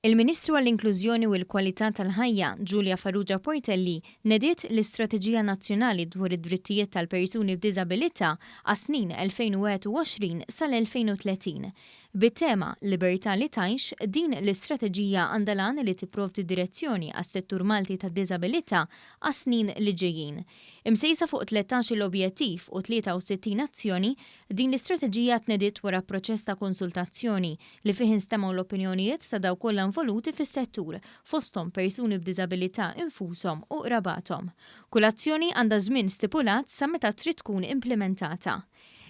Il-Ministru għall-Inklużjoni u l-Kwalità tal-Ħajja, Julia Farrugia Portelli, nediet l-Istrateġija Nazzjonali dwar id-Drittijiet tal-Persuni b'Diżabilità għas-snin 2021 sal-2030. Bit-tema 'Libertà li Tgħix', din l-istrateġija għandha l-għan li tipprovdi direzzjoni għas-settur Malti tad-diżabilità għas-snin li ġejjin. Imsejsa fuq 13-il objettiv u 63 azzjoni, din l-istrateġija tnediet wara proċess ta' konsultazzjoni li fih instemgħu l-opinjonijiet ta' dawk kollha involuti fis-settur, fosthom persuni b'diżabilità infushom u qrabathom. Kull azzjoni għandha żmien stipulat sa meta trid tkun implimentata.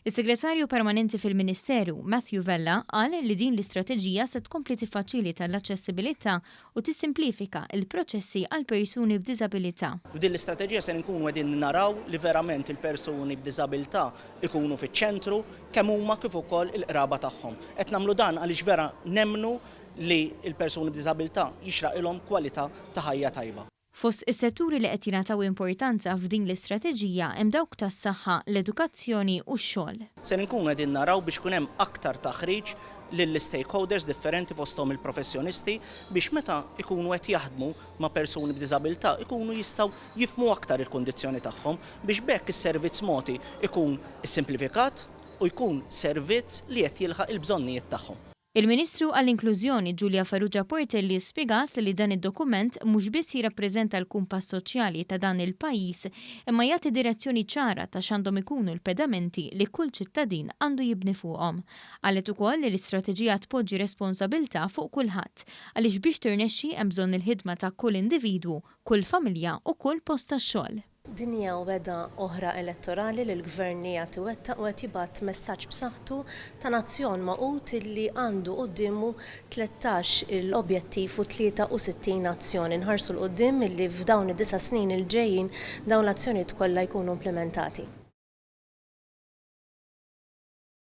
Is-Segretarju Permanenti fil-Ministeru, Matthew Vella, qal li din l-istrateġija se tkompli tiffaċilita l-aċċessibilità u tissimplifika l-proċessi għal persuni b'diżabilità. F'din l-istrateġija se nkunu qegħdin naraw li verament il-persuni b'diżabilità ikunu fiċ-ċentru, kemm huma kif ukoll il-qraba tagħhom. Qed nagħmlu dan għaliex vera nemmnu li l-persuni b'diżabilità jixraqilhom kwalità ta' ħajja tajba. Fost is-setturi li qed jingħataw importanza f'din l-istrateġija hemm dawk tas-saħħa, l-edukazzjoni u x-xogħol. Ser inkunu qegħdin naraw biex ikun hemm aktar taħriġ lill-istakeholders differenti fosthom il-professjonisti biex meta jkunu qed jaħdmu ma' persuni b'diżabilità jkunu jistgħu jifhmu aktar il-kundizzjoni tagħhom biex b'hekk is-servizz mogħti jkun issimplifikat u jkun servizz li qed jilħaq il-bżonnijiet tagħhom. Il-Ministru għall-Inklużjoni Julia Farrugia Portelli spjegat li dan id-dokument mhux biss jirrappreżenta l-kumpass soċjali ta' dan il-pajjiż imma jagħti direzzjoni ċara ta' x'għandhom ikunu l-pedamenti li kull ċittadin għandu jibni fuqhom. Qalet ukoll li l-istrateġija tpoġġi responsabilità fuq kulħadd għaliex biex tirnexxi hemm bżonn il-ħidma ta' kull individwu, kull familja u kull post tax-xogħol. Din hija wegħda oħra elettorali li l-Gvern qiegħed iwettaq u qed jibgħat messaġġ b'saħħtu ta' nazzjon magħqud illi għandu quddiemu 13 il objettiv u 63 azzjoni. Nħarsu 'l quddiem illi f'dawn id-disa' snin il-ġejjin dawn l-azzjonijiet kollha jkunu implimentati.